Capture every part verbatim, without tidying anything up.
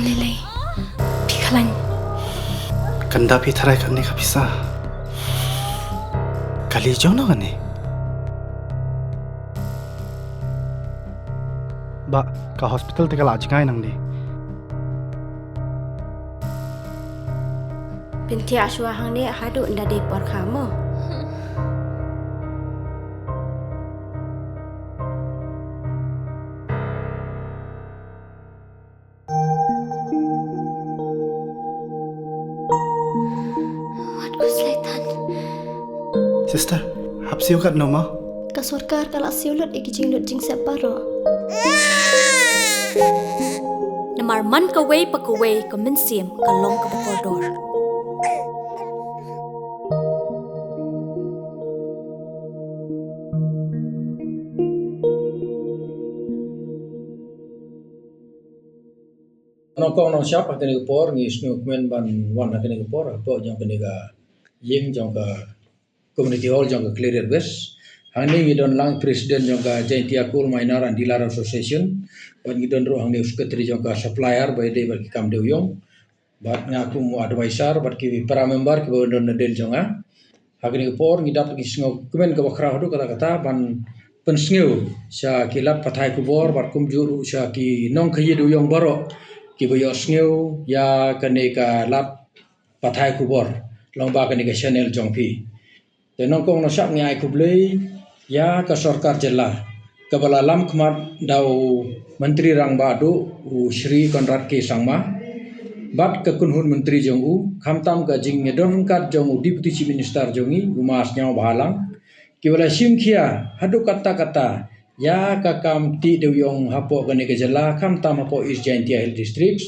Lei lei. Phi khlaiñ. Kan da phi tharai kane ka pisa. Kali jong no kane. Ba ka hospital te ka la jngai nangne. Pynthia shuwa hangne haduh nda dei por kha mo. Wat khuslai tan. Sister, hap siew katno mo? Ka sorkar ka la siew lut ïa ki jinglut jingsep baroh. Namar man kawei pa kawei ka mynsiem ka long kaba kordor. Nongkong nongshap, ha kane ka por ngi sngewkmen ban wan ha kane ka por hapoh jong kane ka ïing jong ka community hall jong ka Khliehriat West. Hangne ngi don lang president jong ka Jaintia Coal Miner and Dealer Association, bad ngi don ruh hangne u secretary jong ka supplier ba ïadei bad ki kam dewïong, bad nga kum u advisor bad ki para member kiba don na dien jong nga. Ha kane ka por ngi dap ki sngewkmen kaba khraw haduh katta katta ban pynsngew sha ki lad pathai khubor bad kumjuh ruh sha ki nongkhaïi dewïong baroh kiba ïohsngew ïa kane ka lad pathai khubor lyngba kane ka channel jong phi. Te nongkong nongshap, ngi ai khublei ïa ka sorkar jylla kaba la lam khmat da u Myntri Rangbah duh u Shri Conrad K Sangma bad ka kynhun myntri jong u, khamtam ka jingïadon ryngkat jong u Deputy Chief Minister jong ngi u Ma Sniawbhalang, kiba la shim khia haduh katta katta ïa ka kam tih dewïong hapoh kane ka jylla, khamtam hapoh East Jaintia Hills District,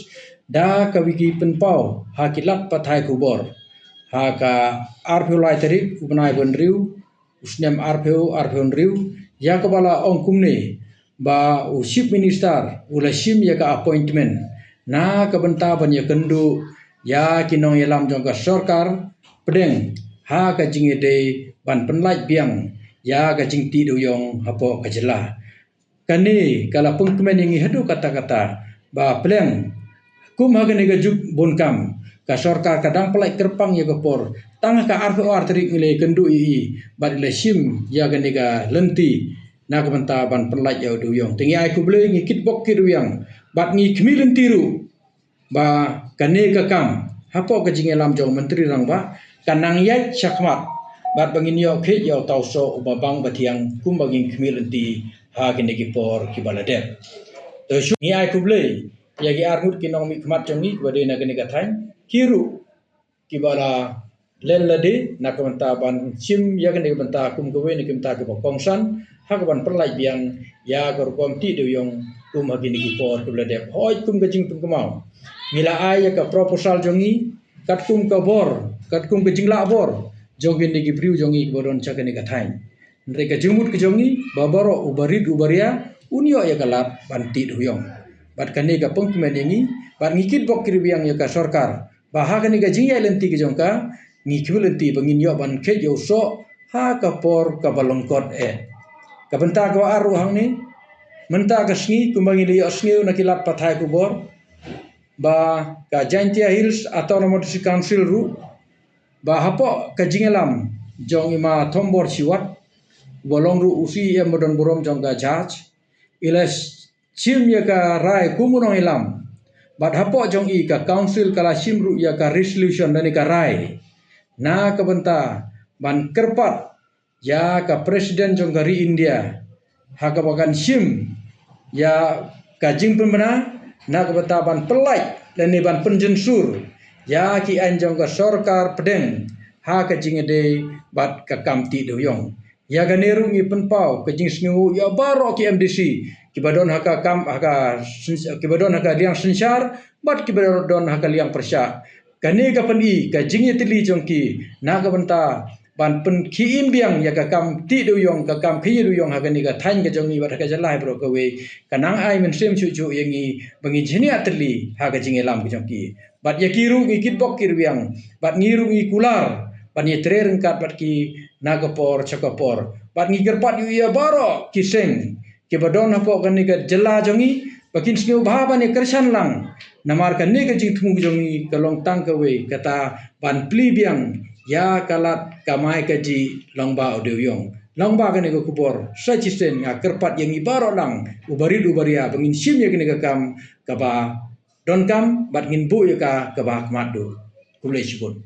da kaba ki pynpaw ha ki lad pathai khubor ha ka arphew lai tarik u bnai ba hynriew u snem arphew arphew hynriew, ïa kaba la ong kumne ba u Chief Minister u la shim ïa ka appointment na ka bynta ban ïakynduh ïa ki nongïalam jong ka sorkar pdeng ha ka jingïadei ban pynlait biang ïa ka jingtih dewïong hapoh ka jylla. Kane ka la pynkmen ïa ngi haduh katta katta ba pleng kum ha kane ka juk bun kam ka sorkar ka dang pynlait kyrpang ïa ka por, tang ha ka arphew ar tarik ngi la ïakynduh ïa i bad i la shim ïa kane ka lynti na ka bynta ban pynlait ïa u dewïong. Te ngi ai khublei, ngi kitbok kitrwiang bad ngi khmih lynti ruh ba kane ka kam hapoh ka jingïalam jong u Myntri Rangbah ka nang ïaid shakhmat bad ba ngin ïoh khie ïa uta u soh uba bang ba thiang kumba ngin khmih lynti ha kine ki por kiba la dep. To shu ngi ai khublei ïa ki arngut ki nongmihkhmat jong ngi kiba dei na kane ka thaiñ, ki ruh kiba la len lade na ka bynta ban shim ïa kane ka bynta kum kawei na ki bynta kiba kongsan ha ka ban pynlait biang ïa ka rukom tih dewïong kum ha kine ki por kiba la dep. Hooid, kum ka jingpynkynmaw, ngi la ai ïa ka proposal jong ngi katkum ka bor, katkum ka jinglah bor jong kine ki briew jong ngi kiba don sha kane ka thaiñ. Hynrei ka jingmut ka jong ngi ba baroh uba rit uba ria un ïoh ïa ka lad ban tih dewïong. Bad kane ka pynkmen ïa ngi bad ngi kitbok kitrwiang ïa ka sorkar ba ha kane ka jingïaid lynti ka jong ka, ngi khmih lynti ba ngin ïoh ban khie ïa u soh ha ka por kaba lyngkot eh. Ka bynta kaba ar ruh hangne, mynta ka sngi kumba ngi la ïohsngew na ki lad pathai khubor ba ka Jaintia Hills Autonomous District Council ruh ba hapoh ka jingïalam jong i Ma Thombor Shiwat, ba long ruh u C E M ba don burom jong ka Jaiñtia, i la shim ïa ka rai kum u nongïalam. Bad hapoh jong i ka council ka la shim ruh ïa ka resolution lane ka rai na ka bynta ban kyrpad ïa ka president jong ka ri India ha kaba kan shim ïa ka jingpynbna na ka bynta ban pynlait lane ban pynjynsur ïa ki aiñ jong ka sorkar pdeng ha ka jingïadei bad ka kam tih dewïong. Ïa kane ruh ngi pynpaw ka jingsngewnguh ïa baroh ki M D C kiba don ha ka kam, ha ka syn-, kiba don ha ka liang synshar bad kiba don ha ka liang pyrshah. Kane ka pyni ka jingïatylli jong ki na ka bynta ban pynkhie im biang ïa ka kam tih dewïong, ka kam khie dewïong ha kane ka thaiñ ka jong ngi bad ha ka jylla baroh kawei. Ka nang ai mynsiem shuh shuh ïa ngi ba ngin shaniah tylli ha ka jingïalam ka jong ki. Bad ïa ki ruh ngi kitbok kitrwiang bad ngi ruh ngi kular ban ïatrei ryngkat bad ki na ka por sha ka por. Bad ngi kyrpad ïa baroh ki seng kiba don hapoh kane ka jylla jong ngi ba kin sngewbha ban ïa kyrshan lang. Namar kane ka jingthmu jong ngi ka long tang kawei, kata ban plie biang ïa ka lad kamai kajih Long Bah u Dewïong. Lyngba kane ka khubor sa shisien nga kyrpad ïa ngi baroh lang, u barit u baria, ba ngin shim ïa kane ka kam kaba donkam bad ngin buh ïa ka kaba khmat duh. Khublei shibun.